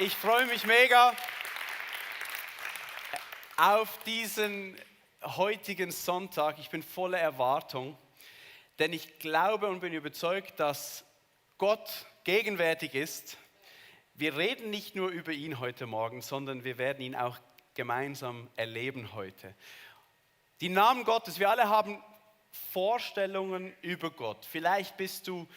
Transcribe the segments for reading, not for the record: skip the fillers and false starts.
Ich freue mich mega auf diesen heutigen Sonntag. Ich bin voller Erwartung, denn ich glaube und bin überzeugt, dass Gott gegenwärtig ist. Wir reden nicht nur über ihn heute Morgen, sondern wir werden ihn auch gemeinsam erleben heute. Die Namen Gottes, wir alle haben Vorstellungen über Gott. Vielleicht bist du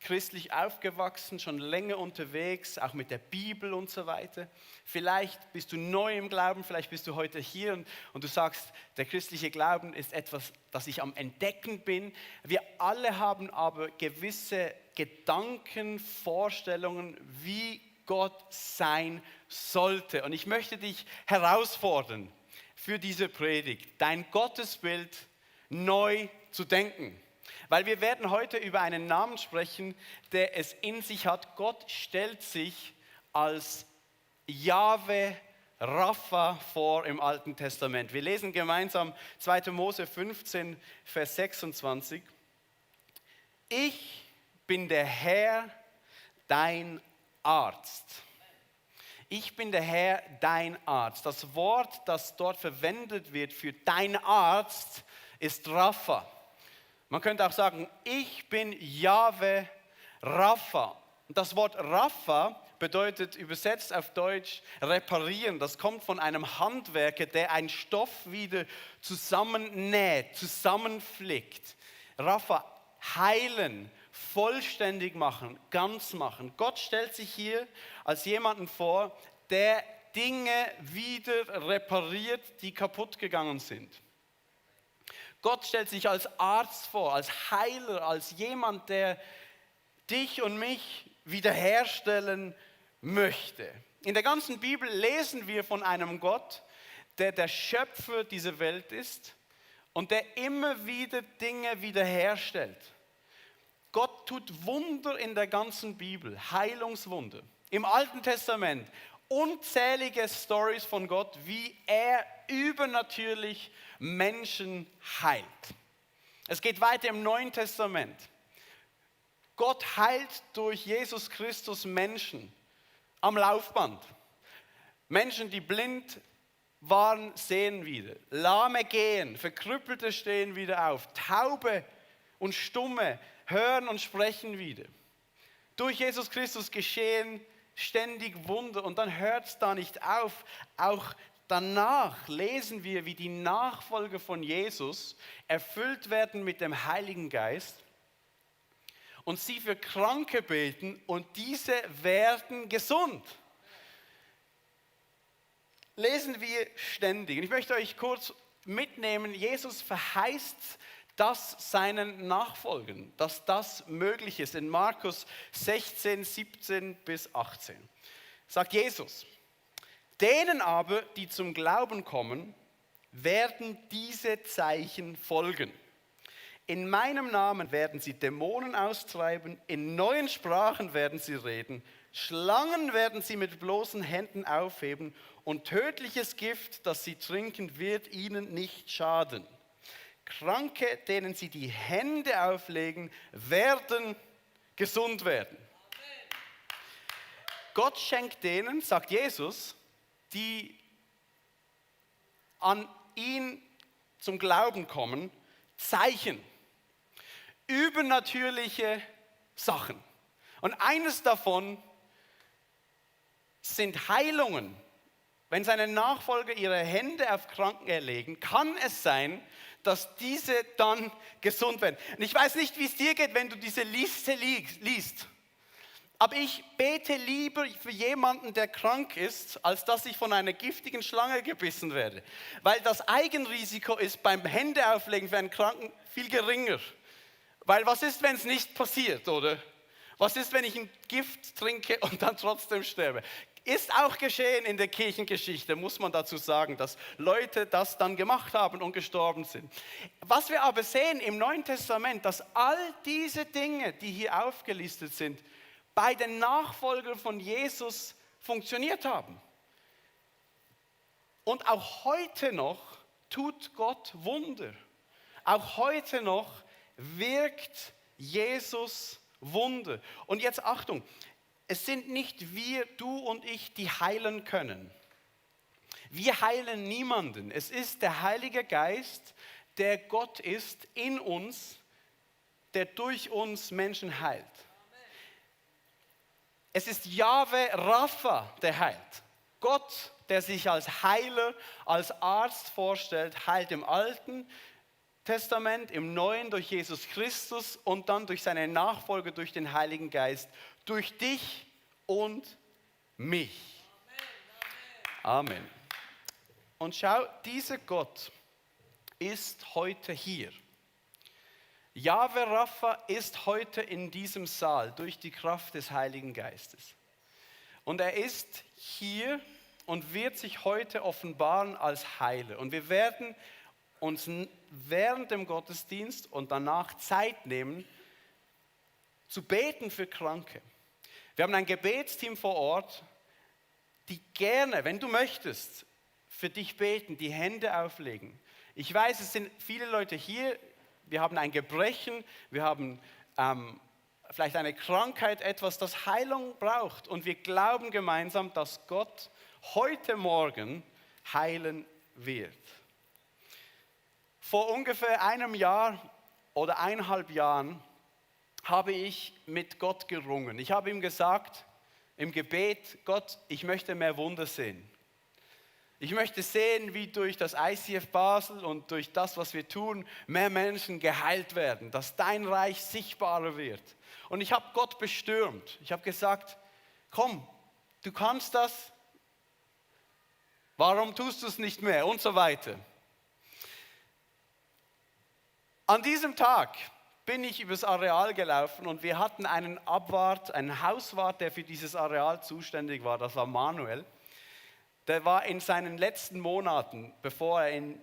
christlich aufgewachsen, schon länger unterwegs, auch mit der Bibel und so weiter. Vielleicht bist du neu im Glauben, vielleicht bist du heute hier und du sagst, der christliche Glauben ist etwas, das ich am Entdecken bin. Wir alle haben aber gewisse Gedanken, Vorstellungen, wie Gott sein sollte. Und ich möchte dich herausfordern für diese Predigt, dein Gottesbild neu zu denken. Weil wir werden heute über einen Namen sprechen, der es in sich hat. Gott stellt sich als Jahwe Rapha vor im Alten Testament. Wir lesen gemeinsam 2. Mose 15, Vers 26. Ich bin der Herr, dein Arzt. Ich bin der Herr, dein Arzt. Das Wort, das dort verwendet wird für dein Arzt, ist Rapha. Man könnte auch sagen, ich bin Jahwe Rapha. Das Wort Rapha bedeutet übersetzt auf Deutsch reparieren. Das kommt von einem Handwerker, der einen Stoff wieder zusammennäht, zusammenflickt. Rapha, heilen, vollständig machen, ganz machen. Gott stellt sich hier als jemanden vor, der Dinge wieder repariert, die kaputt gegangen sind. Gott stellt sich als Arzt vor, als Heiler, als jemand, der dich und mich wiederherstellen möchte. In der ganzen Bibel lesen wir von einem Gott, der der Schöpfer dieser Welt ist und der immer wieder Dinge wiederherstellt. Gott tut Wunder in der ganzen Bibel, Heilungswunder. Im Alten Testament unzählige Storys von Gott, wie er übernatürlich Menschen heilt. Es geht weiter im Neuen Testament. Gott heilt durch Jesus Christus Menschen am Laufband. Menschen, die blind waren, sehen wieder. Lahme gehen, Verkrüppelte stehen wieder auf. Taube und Stumme hören und sprechen wieder. Durch Jesus Christus geschehen ständig Wunder und dann hört es da nicht auf. Auch danach lesen wir, wie die Nachfolger von Jesus erfüllt werden mit dem Heiligen Geist und sie für Kranke beten und diese werden gesund. Lesen wir ständig. Und ich möchte euch kurz mitnehmen, Jesus verheißt das seinen Nachfolgern, dass das möglich ist. In Markus 16, 17 bis 18 sagt Jesus, denen aber, die zum Glauben kommen, werden diese Zeichen folgen. In meinem Namen werden sie Dämonen austreiben, in neuen Sprachen werden sie reden, Schlangen werden sie mit bloßen Händen aufheben und tödliches Gift, das sie trinken, wird ihnen nicht schaden. Kranke, denen sie die Hände auflegen, werden gesund werden. Amen. Gott schenkt denen, sagt Jesus, die an ihn zum Glauben kommen, Zeichen, übernatürliche Sachen. Und eines davon sind Heilungen. Wenn seine Nachfolger ihre Hände auf Kranken erlegen, kann es sein, dass diese dann gesund werden. Und ich weiß nicht, wie es dir geht, wenn du diese Liste liest. Aber ich bete lieber für jemanden, der krank ist, als dass ich von einer giftigen Schlange gebissen werde. Weil das Eigenrisiko ist beim Händeauflegen für einen Kranken viel geringer. Weil was ist, wenn es nicht passiert, oder? Was ist, wenn ich ein Gift trinke und dann trotzdem sterbe? Ist auch geschehen in der Kirchengeschichte, muss man dazu sagen, dass Leute das dann gemacht haben und gestorben sind. Was wir aber sehen im Neuen Testament, dass all diese Dinge, die hier aufgelistet sind, bei den Nachfolgern von Jesus funktioniert haben. Und auch heute noch tut Gott Wunder. Auch heute noch wirkt Jesus Wunder. Und jetzt Achtung, es sind nicht wir, du und ich, die heilen können. Wir heilen niemanden. Es ist der Heilige Geist, der Gott ist in uns, der durch uns Menschen heilt. Es ist Jahwe Rapha, der heilt. Gott, der sich als Heiler, als Arzt vorstellt, heilt im Alten Testament, im Neuen durch Jesus Christus und dann durch seine Nachfolger, durch den Heiligen Geist, durch dich und mich. Amen. Und schau, dieser Gott ist heute hier. Jahwe Rapha ist heute in diesem Saal durch die Kraft des Heiligen Geistes. Und er ist hier und wird sich heute offenbaren als Heiler. Und wir werden uns während dem Gottesdienst und danach Zeit nehmen, zu beten für Kranke. Wir haben ein Gebetsteam vor Ort, die gerne, wenn du möchtest, für dich beten, die Hände auflegen. Ich weiß, es sind viele Leute hier, wir haben ein Gebrechen, wir haben vielleicht eine Krankheit, etwas, das Heilung braucht. Und wir glauben gemeinsam, dass Gott heute Morgen heilen wird. Vor ungefähr einem Jahr oder 1,5 Jahren habe ich mit Gott gerungen. Ich habe ihm gesagt, im Gebet, Gott, ich möchte mehr Wunder sehen. Ich möchte sehen, wie durch das ICF Basel und durch das, was wir tun, mehr Menschen geheilt werden, dass dein Reich sichtbarer wird. Und ich habe Gott bestürmt. Ich habe gesagt, komm, du kannst das, warum tust du es nicht mehr und so weiter. An diesem Tag bin ich übers Areal gelaufen und wir hatten einen Hauswart, der für dieses Areal zuständig war, das war Manuel. Der war in seinen letzten Monaten, bevor er in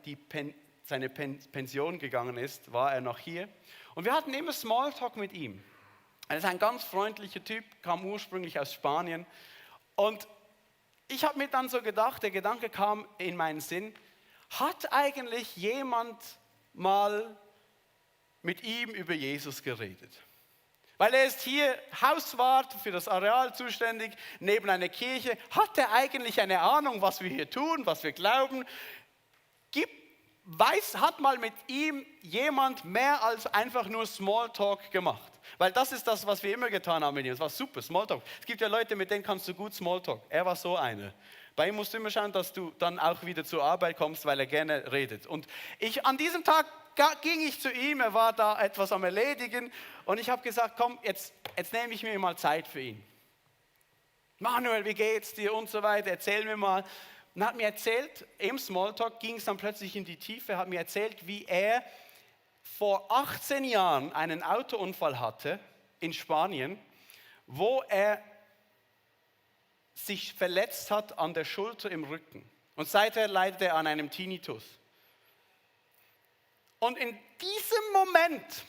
seine Pension gegangen ist, war er noch hier. Und wir hatten immer Smalltalk mit ihm. Er ist ein ganz freundlicher Typ, kam ursprünglich aus Spanien. Und ich habe mir dann so gedacht, der Gedanke kam in meinen Sinn, hat eigentlich jemand mal mit ihm über Jesus geredet? Weil er ist hier Hauswart für das Areal zuständig, neben einer Kirche. Hat er eigentlich eine Ahnung, was wir hier tun, was wir glauben? Hat mal mit ihm jemand mehr als einfach nur Smalltalk gemacht? Weil das ist das, was wir immer getan haben mit ihm. Es war super, Smalltalk. Es gibt ja Leute, mit denen kannst du gut Smalltalk. Er war so einer. Bei ihm musst du immer schauen, dass du dann auch wieder zur Arbeit kommst, weil er gerne redet. Und an diesem Tag ging ich zu ihm, er war da etwas am Erledigen und ich habe gesagt, komm, jetzt nehme ich mir mal Zeit für ihn. Manuel, wie geht's dir und so weiter, erzähl mir mal. Und er hat mir erzählt, im Smalltalk ging es dann plötzlich in die Tiefe, hat mir erzählt, wie er vor 18 Jahren einen Autounfall hatte in Spanien, wo er sich verletzt hat an der Schulter im Rücken. Und seither leidet er an einem Tinnitus. Und in diesem Moment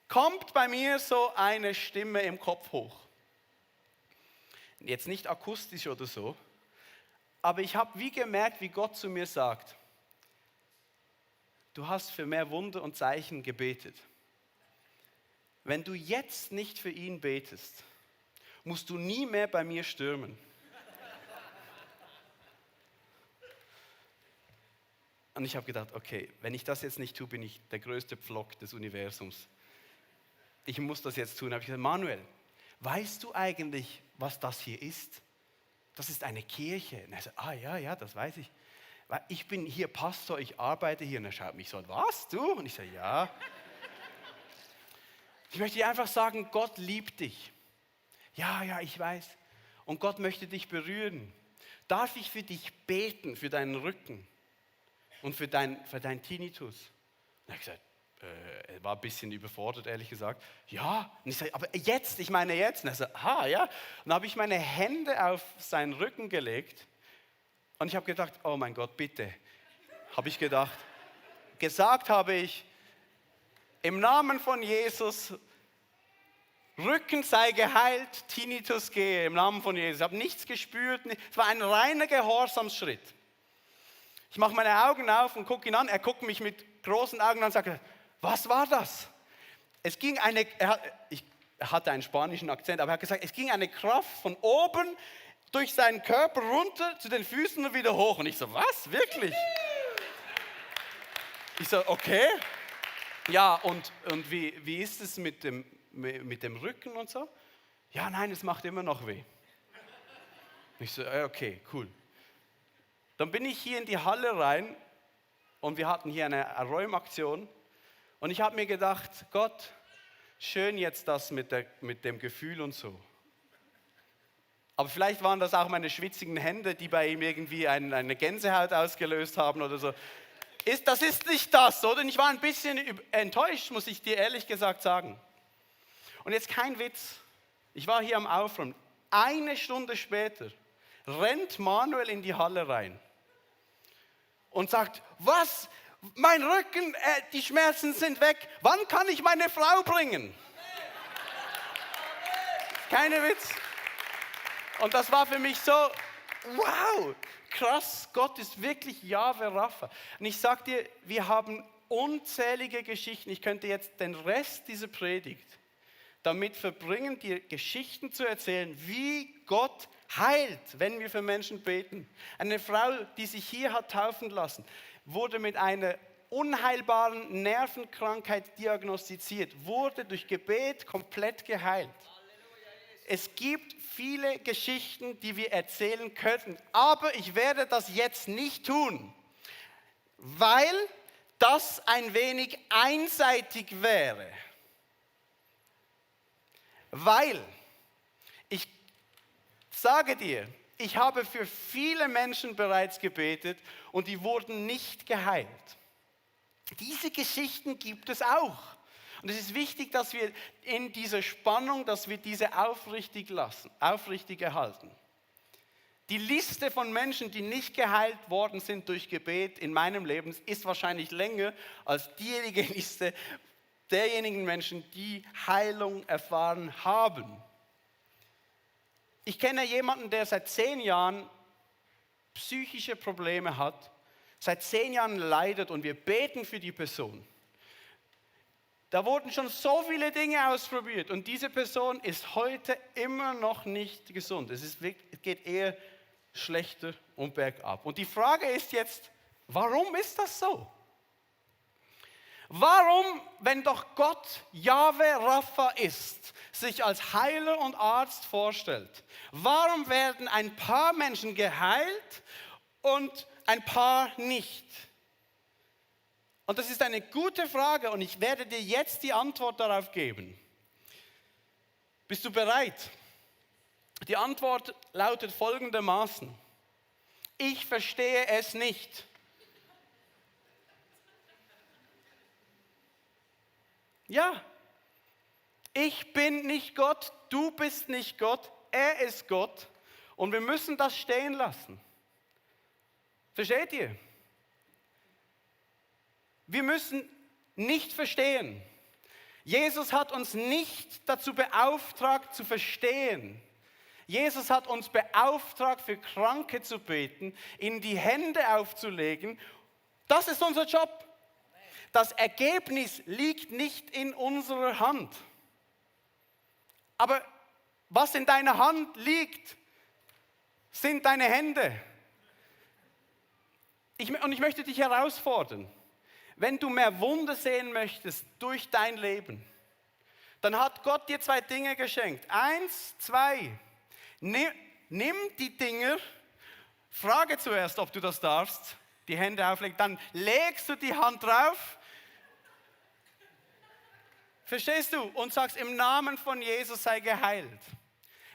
kommt bei mir so eine Stimme im Kopf hoch. Jetzt nicht akustisch oder so, aber ich habe wie gemerkt, wie Gott zu mir sagt, du hast für mehr Wunder und Zeichen gebetet. Wenn du jetzt nicht für ihn betest, musst du nie mehr bei mir stürmen. Und ich habe gedacht, okay, wenn ich das jetzt nicht tue, bin ich der größte Pflock des Universums. Ich muss das jetzt tun. Da habe ich gesagt, Manuel, weißt du eigentlich, was das hier ist? Das ist eine Kirche. Und er sagt, ja, das weiß ich. Weil ich bin hier Pastor, ich arbeite hier. Und er schaut mich so an, was, du? Und ich sage, ja. Ich möchte dir einfach sagen, Gott liebt dich. Ja, ich weiß. Und Gott möchte dich berühren. Darf ich für dich beten, für deinen Rücken? Und für dein Tinnitus. Und er hat gesagt, er war ein bisschen überfordert, ehrlich gesagt. Ja, und ich sage, aber jetzt, ich meine jetzt. Und er sagt, ja. Und dann habe ich meine Hände auf seinen Rücken gelegt. Und ich habe gedacht, oh mein Gott, bitte. Habe ich gedacht. Gesagt habe ich, im Namen von Jesus, Rücken sei geheilt, Tinnitus gehe, im Namen von Jesus. Ich habe nichts gespürt. Es war ein reiner Gehorsamsschritt. Ich mache meine Augen auf und gucke ihn an. Er guckt mich mit großen Augen an und sagt, was war das? Es ging er hatte einen spanischen Akzent, aber er hat gesagt, es ging eine Kraft von oben durch seinen Körper runter zu den Füßen und wieder hoch. Und ich so, was? Wirklich? Ich so, okay. Ja, und wie ist es mit dem Rücken und so? Ja, nein, es macht immer noch weh. Ich so, okay, cool. Dann bin ich hier in die Halle rein und wir hatten hier eine Räumaktion. Und ich habe mir gedacht, Gott, schön jetzt das mit dem Gefühl und so. Aber vielleicht waren das auch meine schwitzigen Hände, die bei ihm irgendwie eine Gänsehaut ausgelöst haben oder so. Das ist nicht das, oder? Und ich war ein bisschen enttäuscht, muss ich dir ehrlich gesagt sagen. Und jetzt kein Witz. Ich war hier am Aufräumen. Eine Stunde später rennt Manuel in die Halle rein und sagt, was? Mein Rücken, die Schmerzen sind weg. Wann kann ich meine Frau bringen? Keine Witz. Und das war für mich so, wow, krass, Gott ist wirklich Jahwe Rapha. Und ich sage dir, wir haben unzählige Geschichten. Ich könnte jetzt den Rest dieser Predigt damit verbringen, dir Geschichten zu erzählen, wie Gott heilt, wenn wir für Menschen beten. Eine Frau, die sich hier hat taufen lassen, wurde mit einer unheilbaren Nervenkrankheit diagnostiziert, wurde durch Gebet komplett geheilt. Es gibt viele Geschichten, die wir erzählen könnten, aber ich werde das jetzt nicht tun, weil das ein wenig einseitig wäre. Weil, ich sage dir, ich habe für viele Menschen bereits gebetet und die wurden nicht geheilt. Diese Geschichten gibt es auch. Und es ist wichtig, dass wir in dieser Spannung, dass wir diese aufrichtig erhalten. Die Liste von Menschen, die nicht geheilt worden sind durch Gebet in meinem Leben, ist wahrscheinlich länger als diejenige Liste derjenigen Menschen, die Heilung erfahren haben. Ich kenne jemanden, der seit 10 Jahren psychische Probleme hat, seit 10 Jahren leidet und wir beten für die Person. Da wurden schon so viele Dinge ausprobiert und diese Person ist heute immer noch nicht gesund. Es geht eher schlechter und bergab. Und die Frage ist jetzt, warum ist das so? Warum, wenn doch Gott Jahwe Rapha ist, sich als Heiler und Arzt vorstellt, warum werden ein paar Menschen geheilt und ein paar nicht? Und das ist eine gute Frage und ich werde dir jetzt die Antwort darauf geben. Bist du bereit? Die Antwort lautet folgendermaßen: Ich verstehe es nicht. Ja, ich bin nicht Gott, du bist nicht Gott, er ist Gott und wir müssen das stehen lassen. Versteht ihr? Wir müssen nicht verstehen. Jesus hat uns nicht dazu beauftragt zu verstehen. Jesus hat uns beauftragt, für Kranke zu beten, ihnen die Hände aufzulegen. Das ist unser Job. Das Ergebnis liegt nicht in unserer Hand. Aber was in deiner Hand liegt, sind deine Hände. Und ich möchte dich herausfordern. Wenn du mehr Wunder sehen möchtest durch dein Leben, dann hat Gott dir 2 Dinge geschenkt. 1, 2. Nimm die Dinger, frage zuerst, ob du das darfst, die Hände auflegen, dann legst du die Hand drauf. Verstehst du? Und sagst, im Namen von Jesus sei geheilt.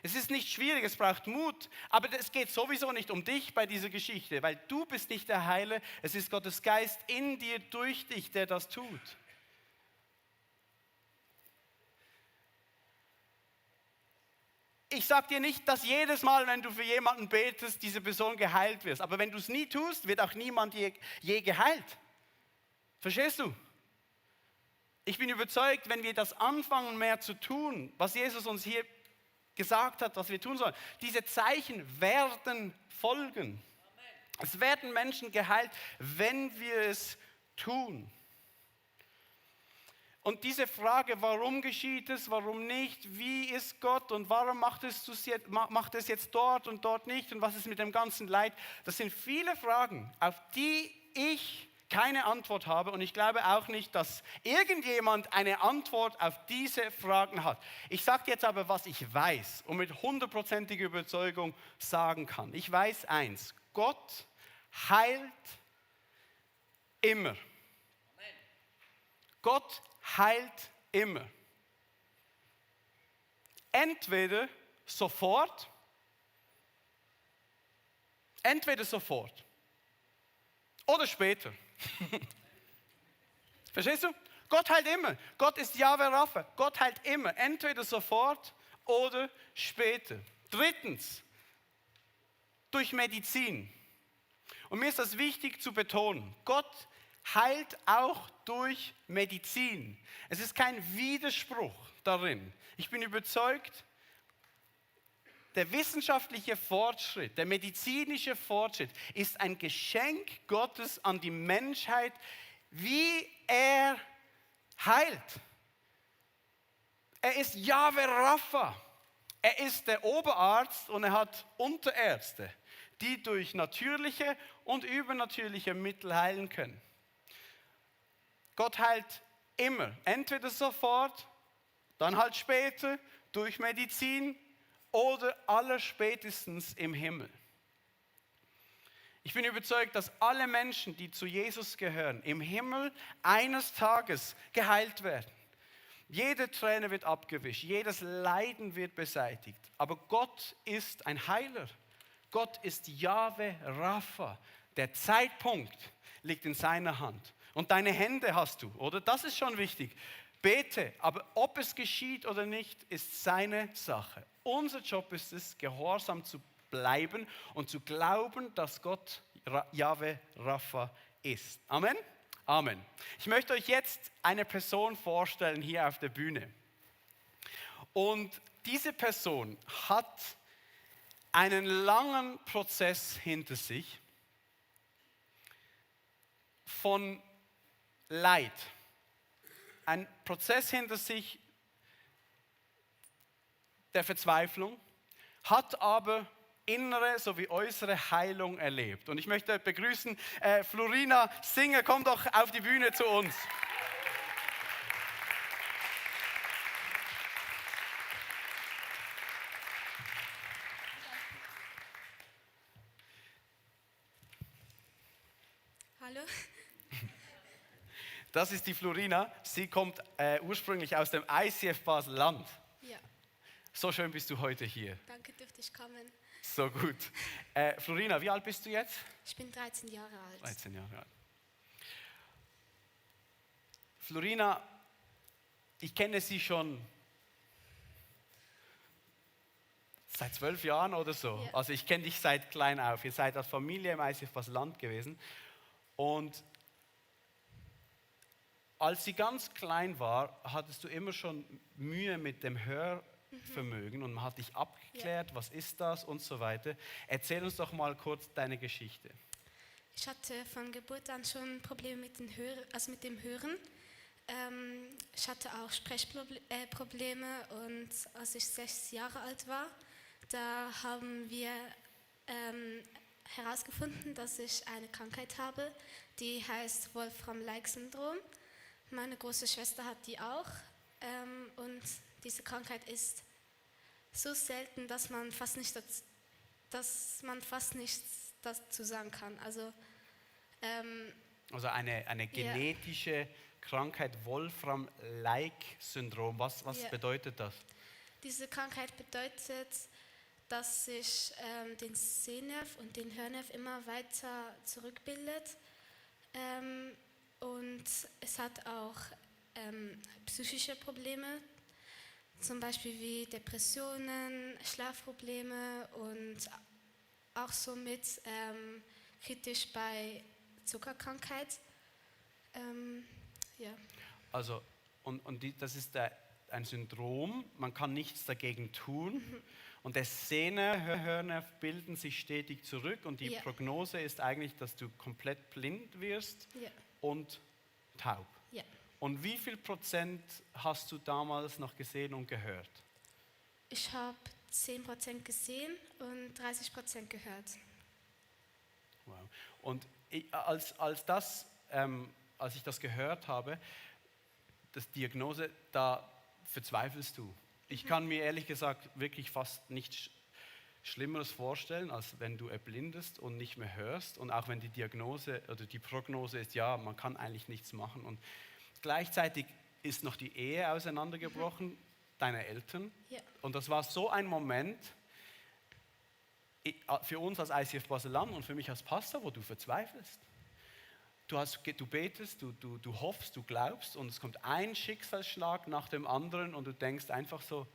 Es ist nicht schwierig, es braucht Mut, aber es geht sowieso nicht um dich bei dieser Geschichte, weil du bist nicht der Heiler, es ist Gottes Geist in dir, durch dich, der das tut. Ich sage dir nicht, dass jedes Mal, wenn du für jemanden betest, diese Person geheilt wird, aber wenn du es nie tust, wird auch niemand je geheilt. Verstehst du? Ich bin überzeugt, wenn wir das anfangen mehr zu tun, was Jesus uns hier gesagt hat, was wir tun sollen, diese Zeichen werden folgen. Es werden Menschen geheilt, wenn wir es tun. Und diese Frage, warum geschieht es, warum nicht, wie ist Gott und warum macht es jetzt dort und dort nicht und was ist mit dem ganzen Leid, das sind viele Fragen, auf die ich keine Antwort habe und ich glaube auch nicht, dass irgendjemand eine Antwort auf diese Fragen hat. Ich sage jetzt aber, was ich weiß und mit 100%iger Überzeugung sagen kann. Ich weiß eins, Gott heilt immer. Gott heilt immer. Entweder sofort oder später. Verstehst du? Gott heilt immer. Gott ist Jahwe Rapha. Gott heilt immer. Entweder sofort oder später. Drittens, durch Medizin. Und mir ist das wichtig zu betonen. Gott heilt auch durch Medizin. Es ist kein Widerspruch darin. Ich bin überzeugt, der wissenschaftliche Fortschritt, der medizinische Fortschritt ist ein Geschenk Gottes an die Menschheit, wie er heilt. Er ist Jahwe Rapha. Er ist der Oberarzt und er hat Unterärzte, die durch natürliche und übernatürliche Mittel heilen können. Gott heilt immer, entweder sofort, dann halt später, durch Medizin oder allerspätestens im Himmel. Ich bin überzeugt, dass alle Menschen, die zu Jesus gehören, im Himmel eines Tages geheilt werden. Jede Träne wird abgewischt, jedes Leiden wird beseitigt. Aber Gott ist ein Heiler. Gott ist Jahwe Rapha. Der Zeitpunkt liegt in seiner Hand. Und deine Hände hast du, oder? Das ist schon wichtig. Bete, aber ob es geschieht oder nicht, ist seine Sache. Unser Job ist es, gehorsam zu bleiben und zu glauben, dass Gott Jahwe Rapha ist. Amen? Amen. Ich möchte euch jetzt eine Person vorstellen hier auf der Bühne. Und diese Person hat einen langen Prozess hinter sich von Leid. Ein Prozess hinter sich der Verzweiflung, hat aber innere sowie äußere Heilung erlebt. Und ich möchte begrüßen, Florina Singer, komm doch auf die Bühne zu uns. Hallo. Das ist die Florina. Sie kommt ursprünglich aus dem ICF Basel-Land. Ja, So schön bist du heute hier. danke, dürfte ich kommen. So gut. Florina, wie alt bist du jetzt? Ich bin 13 Jahre alt. 13 Jahre alt. Florina, ich kenne sie schon seit 12 Jahren oder so. Ja. Also ich kenne dich seit klein auf. Ihr seid als Familie im ICF Basel-Land gewesen. Und als sie ganz klein war, hattest du immer schon Mühe mit dem Hörvermögen und man hat dich abgeklärt, was ist das und so weiter. Erzähl uns doch mal kurz deine Geschichte. Ich hatte von Geburt an schon Probleme mit dem Hören. Ich hatte auch Sprechprobleme und als ich 6 Jahre alt war, da haben wir herausgefunden, dass ich eine Krankheit habe, die heißt Wolfram-Leigh-Syndrom. Meine große Schwester hat die auch und diese Krankheit ist so selten, dass man fast nichts dazu sagen kann. Also eine genetische Krankheit, Wolfram-Leigh-Syndrom. Was bedeutet das? Diese Krankheit bedeutet, dass sich den Sehnerv und den Hörnerv immer weiter zurückbildet. Und es hat auch psychische Probleme, zum Beispiel wie Depressionen, Schlafprobleme und auch somit kritisch bei Zuckerkrankheit. Ja. Also, das ist ein Syndrom, man kann nichts dagegen tun. Und der Sehnerv bilden sich stetig zurück und die Prognose ist eigentlich, dass du komplett blind wirst Ja. und taub. Ja. Und wie viel Prozent hast du damals noch gesehen und gehört? Ich habe 10% gesehen und 30% gehört. Wow. Und als ich das gehört habe, das Diagnose, da verzweifelst du. Ich kann mir ehrlich gesagt wirklich fast nichts Schlimmeres vorstellen, als wenn du erblindest und nicht mehr hörst. Und auch wenn die Diagnose oder die Prognose ist, ja, man kann eigentlich nichts machen. Und gleichzeitig ist noch die Ehe auseinandergebrochen, deiner Eltern. Ja. Und das war so ein Moment für uns als ICF Basel-Land und für mich als Pastor, wo du verzweifelst. Du betest, du hoffst, du glaubst und es kommt ein Schicksalsschlag nach dem anderen und du denkst einfach so,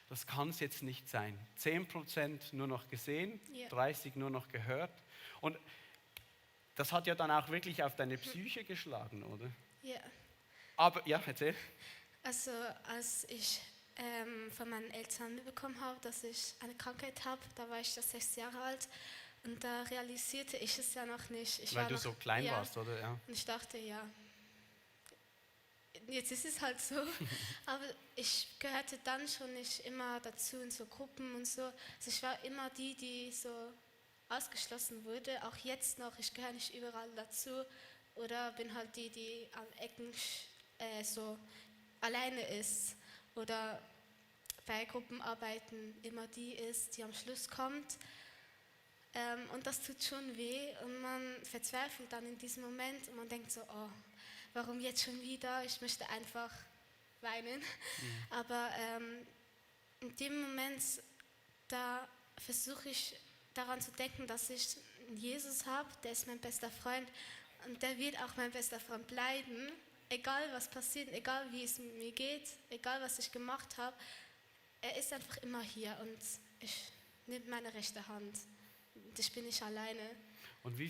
das kann es jetzt nicht sein. 10% nur noch gesehen, Ja. 30% nur noch gehört. Und das hat ja dann auch wirklich auf deine Psyche geschlagen, oder? Ja. Aber, ja, erzähl. Also als ich von meinen Eltern mitbekommen habe, dass ich eine Krankheit habe, da war ich ja 6 Jahre alt und da realisierte ich es ja noch nicht. Weil du so klein ja, warst, oder? Ja. Und ich dachte, ja, jetzt ist es halt so. Aber ich gehörte dann schon nicht immer dazu in so Gruppen und so. Also ich war immer die so ausgeschlossen wurde. Auch jetzt noch, ich gehöre nicht überall dazu. Oder bin halt die an Ecken so alleine ist. Oder bei Gruppenarbeiten immer die ist, die am Schluss kommt. Und das tut schon weh und man verzweifelt dann in diesem Moment und man denkt so, oh, warum jetzt schon wieder? Ich möchte einfach weinen. Aber in dem Moment, da versuche ich daran zu denken, dass ich einen Jesus habe, der ist mein bester Freund und der wird auch mein bester Freund bleiben. Egal was passiert, egal wie es mir geht, egal was ich gemacht habe, er ist einfach immer hier und ich nehme meine rechte Hand. Und ich bin nicht alleine. Und wie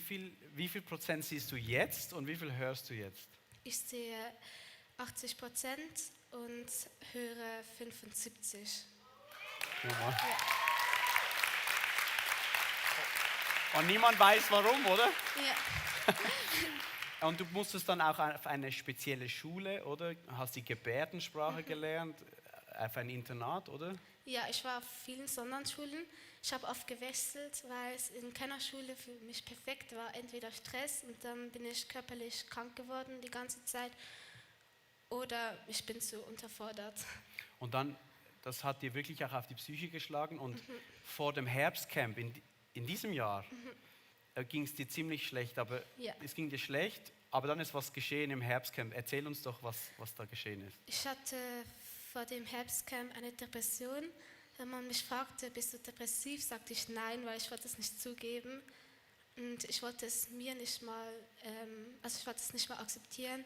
viel Prozent siehst du jetzt und wie viel hörst du jetzt? Ich sehe 80% und höre 75%. Ja. Ja. Und niemand weiß warum, oder? Ja. Und du musstest dann auch auf eine spezielle Schule, oder? Hast die Gebärdensprache gelernt, auf ein Internat, oder? Ja, ich war auf vielen Sonderschulen. Ich habe oft gewechselt, weil es in keiner Schule für mich perfekt war. Entweder Stress und dann bin ich körperlich krank geworden die ganze Zeit oder ich bin zu unterfordert. Und dann, das hat dir wirklich auch auf die Psyche geschlagen und vor dem Herbstcamp in diesem Jahr ging es dir ziemlich schlecht, aber Ja. es ging dir schlecht, aber dann ist was geschehen im Herbstcamp. Erzähl uns doch, was da geschehen ist. Ich hatte vor dem Herbstcamp eine Depression. Wenn man mich fragte, bist du depressiv, sagte ich nein, weil ich wollte es nicht zugeben. Und ich wollte es mir nicht mal, ich wollte es nicht mal akzeptieren.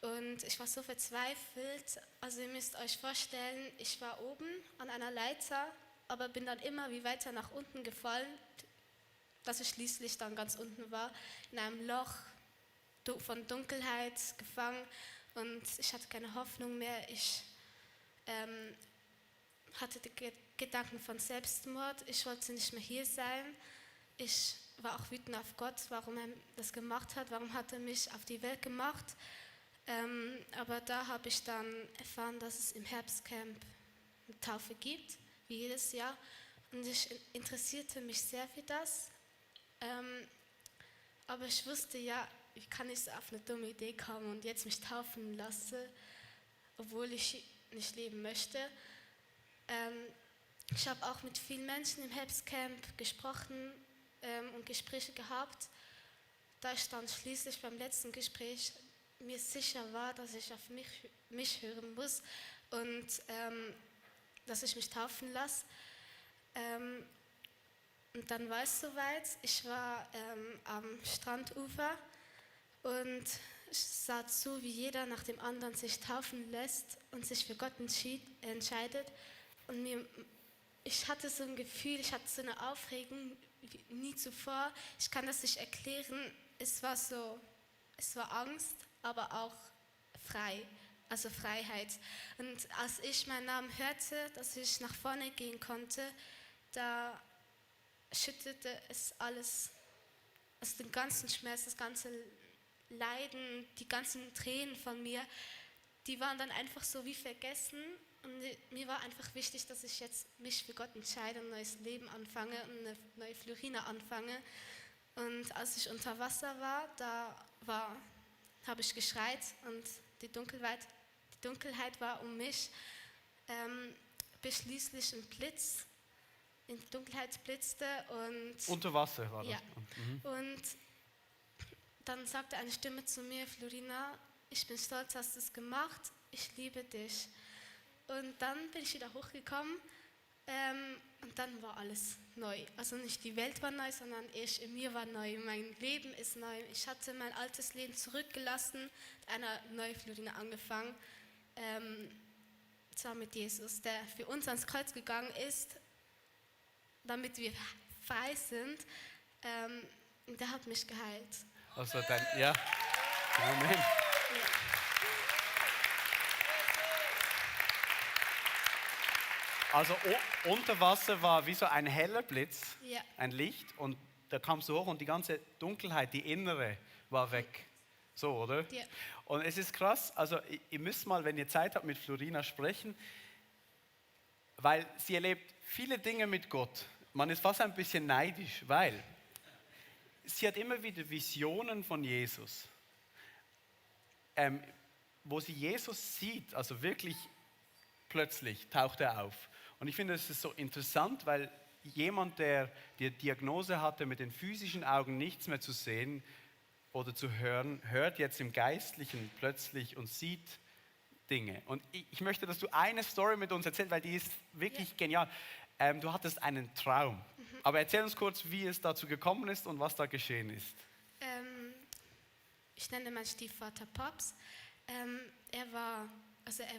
Und ich war so verzweifelt. Also ihr müsst euch vorstellen, ich war oben an einer Leiter, aber bin dann immer wie weiter nach unten gefallen, dass ich schließlich dann ganz unten war, in einem Loch von Dunkelheit gefangen. Und ich hatte keine Hoffnung mehr. Ich hatte die Gedanken von Selbstmord. Ich wollte nicht mehr hier sein. Ich war auch wütend auf Gott, warum er das gemacht hat. Warum hat er mich auf die Welt gemacht? Aber da habe ich dann erfahren, dass es im Herbstcamp eine Taufe gibt, wie jedes Jahr. Und ich interessierte mich sehr für das. Aber ich wusste ja, ich kann nicht auf eine dumme Idee kommen und jetzt mich taufen lassen, obwohl ich nicht leben möchte. Ich habe auch mit vielen Menschen im Herbstcamp gesprochen und Gespräche gehabt, da ich dann schließlich beim letzten Gespräch mir sicher war, dass ich auf mich hören muss und dass ich mich taufen lasse. Und dann war es soweit. Ich war am Strandufer und ich sah zu, wie jeder nach dem anderen sich taufen lässt und sich für Gott entscheidet. Und ich hatte so ein Gefühl, ich hatte so eine Aufregung wie nie zuvor. Ich kann das nicht erklären. Es war Angst, aber auch frei, also Freiheit. Und als ich meinen Namen hörte, dass ich nach vorne gehen konnte, da schüttete es alles, also den ganzen Schmerz, das ganze Leiden, die ganzen Tränen von mir, die waren dann einfach so wie vergessen. Und mir war einfach wichtig, dass ich jetzt mich für Gott entscheide, ein neues Leben anfange und eine neue Florina anfange. Und als ich unter Wasser war, habe ich geschreit und die Dunkelheit war um mich, bis schließlich ein Blitz in die Dunkelheit blitzte und Unter Wasser war das. ja. Und dann sagte eine Stimme zu mir, Florina, ich bin stolz, hast du es gemacht, ich liebe dich. Und dann bin ich wieder hochgekommen und dann war alles neu. Also nicht die Welt war neu, sondern ich in mir war neu. Mein Leben ist neu. Ich hatte mein altes Leben zurückgelassen, eine neue Florina angefangen. Zwar mit Jesus, der für uns ans Kreuz gegangen ist, damit wir frei sind. Der hat mich geheilt. Also dann, ja. Amen. Also unter Wasser war wie so ein heller Blitz, Ja. ein Licht und da kam es hoch und die ganze Dunkelheit, die innere, war weg. So, oder? Ja. Und es ist krass, also ihr müsst mal, wenn ihr Zeit habt, mit Florina sprechen, weil sie erlebt viele Dinge mit Gott. Man ist fast ein bisschen neidisch, weil sie hat immer wieder Visionen von Jesus, wo sie Jesus sieht, also wirklich plötzlich taucht er auf. Und ich finde, es ist so interessant, weil jemand, der die Diagnose hatte, mit den physischen Augen nichts mehr zu sehen oder zu hören, hört jetzt im Geistlichen plötzlich und sieht Dinge. Und ich möchte, dass du eine Story mit uns erzählst, weil die ist wirklich genial. Du hattest einen Traum. Aber erzähl uns kurz, wie es dazu gekommen ist und was da geschehen ist. Ich nenne meinen Stiefvater Pops. Er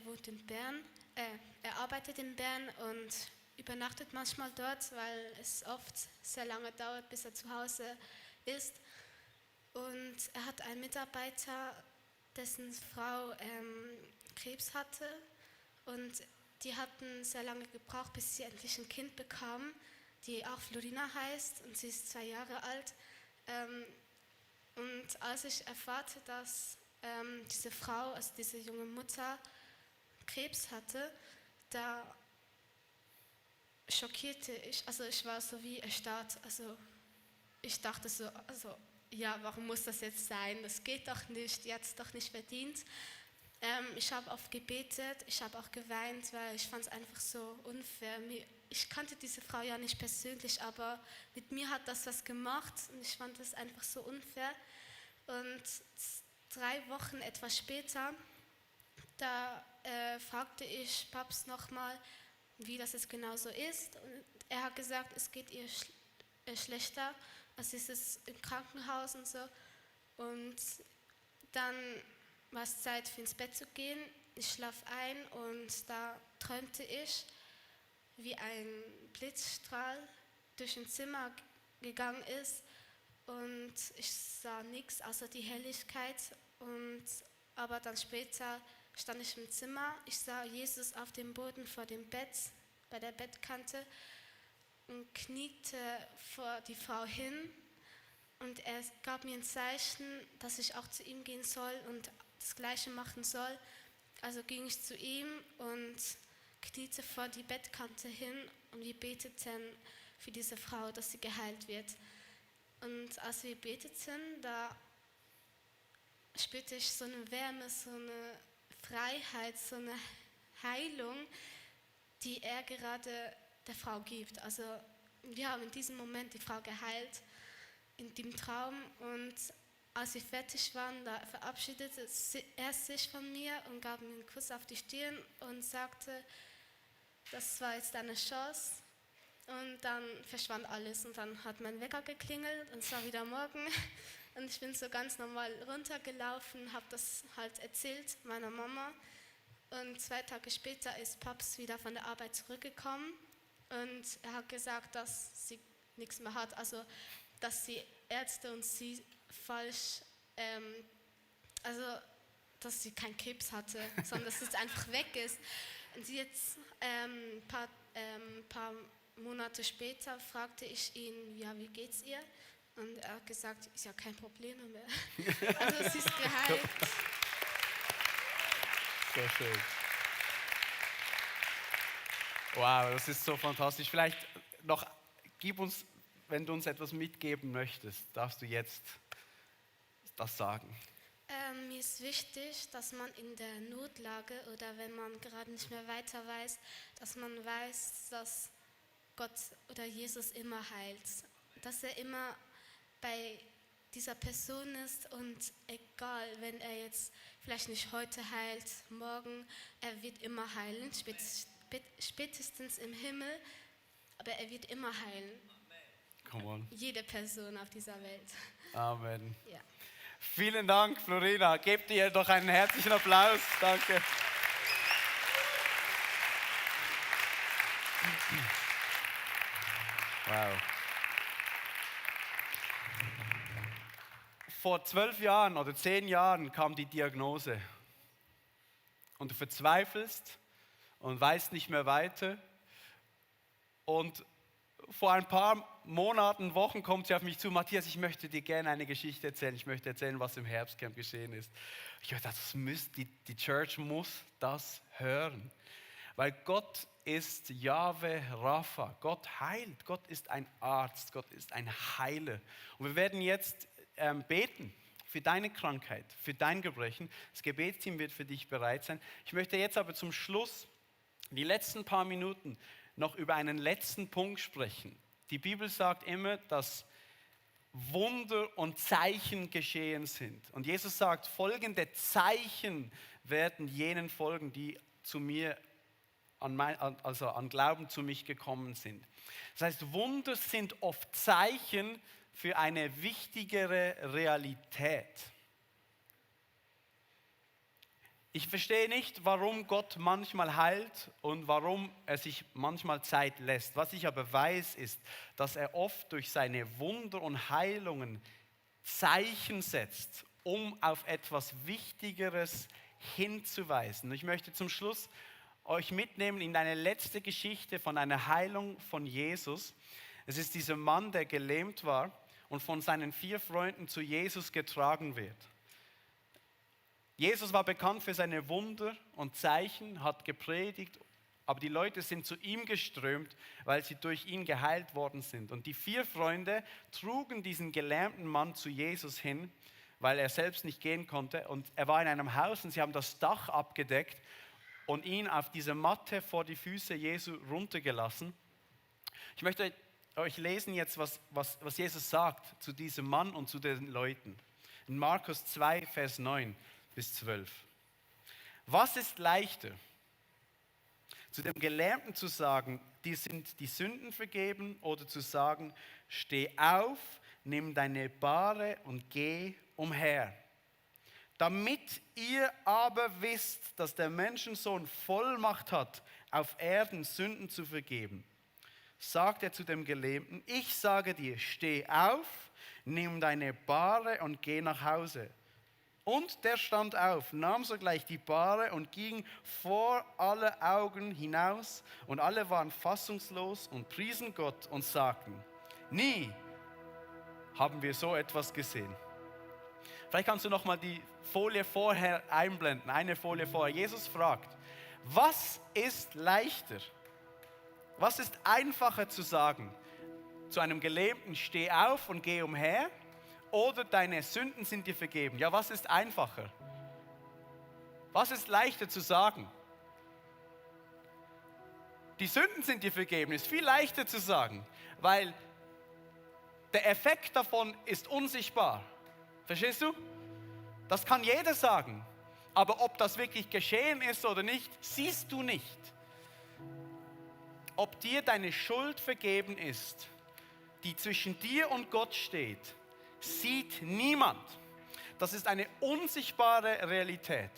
wohnt in Bern. Er arbeitet in Bern und übernachtet manchmal dort, weil es oft sehr lange dauert, bis er zu Hause ist. Und er hat einen Mitarbeiter, dessen Frau Krebs hatte. Und die hatten sehr lange gebraucht, bis sie endlich ein Kind bekamen, die auch Florina heißt und sie ist 2 Jahre alt. Und als ich erfahrte, dass diese Frau, also diese junge Mutter, Krebs hatte, da schockierte ich, also ich war so wie erstarrt, also ich dachte so, also ja, warum muss das jetzt sein, das geht doch nicht, die hat es doch nicht verdient. Ich habe oft gebetet, ich habe auch geweint, weil ich fand es einfach so unfair. Ich kannte diese Frau ja nicht persönlich, aber mit mir hat das was gemacht und ich fand das einfach so unfair. Und 3 Wochen etwas später, da fragte ich Papst nochmal, wie das jetzt genau so ist. Und er hat gesagt, es geht ihr schlechter, also ist es im Krankenhaus und so. Und dann war es Zeit, für ins Bett zu gehen. Ich schlaf ein und da träumte ich, wie ein Blitzstrahl durch ein Zimmer gegangen ist. Und ich sah nichts außer die Helligkeit. Aber dann später stand ich im Zimmer. Ich sah Jesus auf dem Boden vor dem Bett, bei der Bettkante und kniete vor die Frau hin. Und er gab mir ein Zeichen, dass ich auch zu ihm gehen soll und das Gleiche machen soll. Also ging ich zu ihm und kniete vor die Bettkante hin und wir beteten für diese Frau, dass sie geheilt wird. Und als wir beteten, da spürte ich so eine Wärme, so eine Freiheit, so eine Heilung, die er gerade der Frau gibt. Also wir haben in diesem Moment die Frau geheilt, in dem Traum. Und als wir fertig waren, da verabschiedete er sich von mir und gab mir einen Kuss auf die Stirn und sagte, das war jetzt deine Chance. Und dann verschwand alles und dann hat mein Wecker geklingelt und es war wieder morgen. Und ich bin so ganz normal runtergelaufen, habe das halt erzählt meiner Mama. Und 2 Tage später ist Paps wieder von der Arbeit zurückgekommen und er hat gesagt, dass sie nichts mehr hat, also dass die Ärzte und sie falsch, also dass sie keinen Krebs hatte, sondern dass es einfach weg ist. Und jetzt paar Monate später fragte ich ihn, ja, wie geht's ihr? Und er hat gesagt, ist ja kein Problem mehr. Also sie ist geheilt. Sehr schön. Wow, das ist so fantastisch. Vielleicht noch, gib uns, wenn du uns etwas mitgeben möchtest, darfst du jetzt das sagen. Mir ist wichtig, dass man in der Notlage oder wenn man gerade nicht mehr weiter weiß, dass man weiß, dass Gott oder Jesus immer heilt. Dass er immer bei dieser Person ist und egal, wenn er jetzt vielleicht nicht heute heilt, morgen, er wird immer heilen, spätestens im Himmel, aber er wird immer heilen. Come on. Jede Person auf dieser Welt. Amen. Ja. Vielen Dank, Florina. Gebt ihr doch einen herzlichen Applaus. Danke. Wow. Vor 12 Jahren oder 10 Jahren kam die Diagnose. Und du verzweifelst und weißt nicht mehr weiter. Und vor ein paar Monaten, Wochen kommt sie auf mich zu, Matthias, ich möchte dir gerne eine Geschichte erzählen. Ich möchte erzählen, was im Herbstcamp geschehen ist. Ich dachte, die Church muss das hören. Weil Gott ist Jahwe Rapha. Gott heilt. Gott ist ein Arzt. Gott ist ein Heiler. Und wir werden jetzt beten für deine Krankheit, für dein Gebrechen. Das Gebetsteam wird für dich bereit sein. Ich möchte jetzt aber zum Schluss, die letzten paar Minuten, noch über einen letzten Punkt sprechen. Die Bibel sagt immer, dass Wunder und Zeichen geschehen sind. Und Jesus sagt, folgende Zeichen werden jenen folgen, die zu mir, an Glauben zu mich gekommen sind. Das heißt, Wunder sind oft Zeichen für eine wichtigere Realität. Ich verstehe nicht, warum Gott manchmal heilt und warum er sich manchmal Zeit lässt. Was ich aber weiß, ist, dass er oft durch seine Wunder und Heilungen Zeichen setzt, um auf etwas Wichtigeres hinzuweisen. Ich möchte zum Schluss euch mitnehmen in eine letzte Geschichte von einer Heilung von Jesus. Es ist dieser Mann, der gelähmt war und von seinen 4 Freunden zu Jesus getragen wird. Jesus war bekannt für seine Wunder und Zeichen, hat gepredigt, aber die Leute sind zu ihm geströmt, weil sie durch ihn geheilt worden sind. Und die 4 Freunde trugen diesen gelähmten Mann zu Jesus hin, weil er selbst nicht gehen konnte. Und er war in einem Haus und sie haben das Dach abgedeckt und ihn auf diese Matte vor die Füße Jesu runtergelassen. Ich möchte euch lesen jetzt, was Jesus sagt zu diesem Mann und zu den Leuten. In Markus 2, Vers 9 bis 12. Was ist leichter? Zu dem Gelähmten zu sagen, dir sind die Sünden vergeben, oder zu sagen, steh auf, nimm deine Bahre und geh umher. Damit ihr aber wisst, dass der Menschensohn Vollmacht hat, auf Erden Sünden zu vergeben, sagt er zu dem Gelähmten, ich sage dir, steh auf, nimm deine Bahre und geh nach Hause. Und der stand auf, nahm sogleich die Bahre und ging vor alle Augen hinaus. Und alle waren fassungslos und priesen Gott und sagten, nie haben wir so etwas gesehen. Vielleicht kannst du noch mal die Folie vorher einblenden, eine Folie vorher. Jesus fragt, was ist leichter? Was ist einfacher zu sagen? Zu einem Gelähmten, steh auf und geh umher? Oder deine Sünden sind dir vergeben. Ja, was ist einfacher? Was ist leichter zu sagen? Die Sünden sind dir vergeben, ist viel leichter zu sagen, weil der Effekt davon ist unsichtbar. Verstehst du? Das kann jeder sagen. Aber ob das wirklich geschehen ist oder nicht, siehst du nicht. Ob dir deine Schuld vergeben ist, die zwischen dir und Gott steht, sieht niemand. Das ist eine unsichtbare Realität.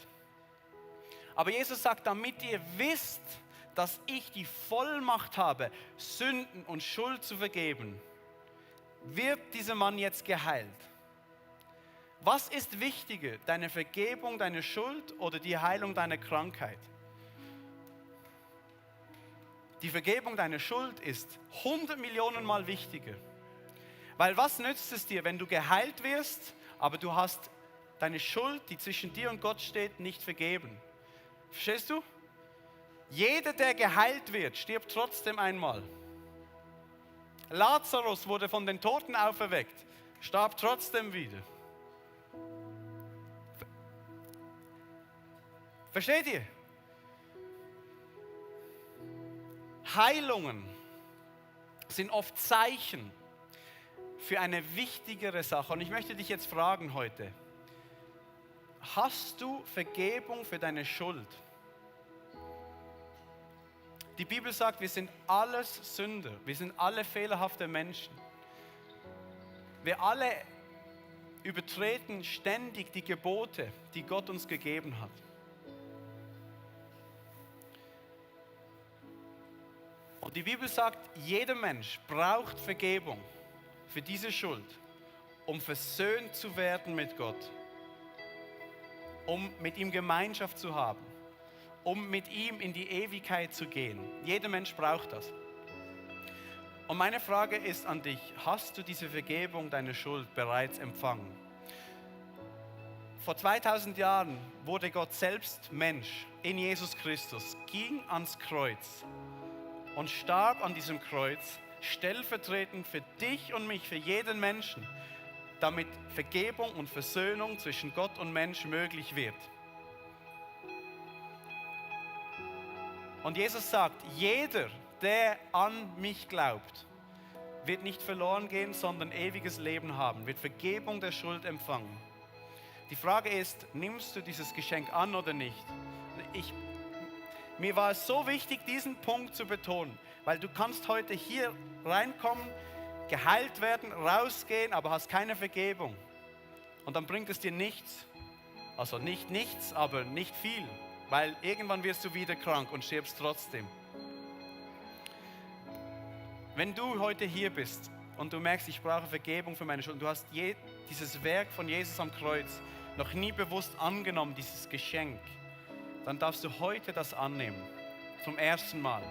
Aber Jesus sagt, damit ihr wisst, dass ich die Vollmacht habe, Sünden und Schuld zu vergeben, wird dieser Mann jetzt geheilt. Was ist wichtiger, deine Vergebung, deine Schuld oder die Heilung deiner Krankheit? Die Vergebung deiner Schuld ist 100 Millionen Mal wichtiger. Weil was nützt es dir, wenn du geheilt wirst, aber du hast deine Schuld, die zwischen dir und Gott steht, nicht vergeben? Verstehst du? Jeder, der geheilt wird, stirbt trotzdem einmal. Lazarus wurde von den Toten auferweckt, starb trotzdem wieder. Versteht ihr? Heilungen sind oft Zeichen für eine wichtigere Sache. Und ich möchte dich jetzt fragen heute, hast du Vergebung für deine Schuld? Die Bibel sagt, wir sind alles Sünder, wir sind alle fehlerhafte Menschen. Wir alle übertreten ständig die Gebote, die Gott uns gegeben hat. Und die Bibel sagt, jeder Mensch braucht Vergebung für diese Schuld, um versöhnt zu werden mit Gott, um mit ihm Gemeinschaft zu haben, um mit ihm in die Ewigkeit zu gehen. Jeder Mensch braucht das. Und meine Frage ist an dich, hast du diese Vergebung deiner Schuld bereits empfangen? Vor 2000 Jahren wurde Gott selbst Mensch in Jesus Christus, ging ans Kreuz und starb an diesem Kreuz, stellvertretend für dich und mich, für jeden Menschen, damit Vergebung und Versöhnung zwischen Gott und Mensch möglich wird. Und Jesus sagt, jeder, der an mich glaubt, wird nicht verloren gehen, sondern ewiges Leben haben, wird Vergebung der Schuld empfangen. Die Frage ist, nimmst du dieses Geschenk an oder nicht? Mir war es so wichtig, diesen Punkt zu betonen, weil du kannst heute hier reinkommen, geheilt werden, rausgehen, aber hast keine Vergebung. Und dann bringt es dir nichts. Also nicht nichts, aber nicht viel. Weil irgendwann wirst du wieder krank und stirbst trotzdem. Wenn du heute hier bist und du merkst, ich brauche Vergebung für meine Schuld, und du hast dieses Werk von Jesus am Kreuz noch nie bewusst angenommen, dieses Geschenk, dann darfst du heute das annehmen. Zum ersten Mal.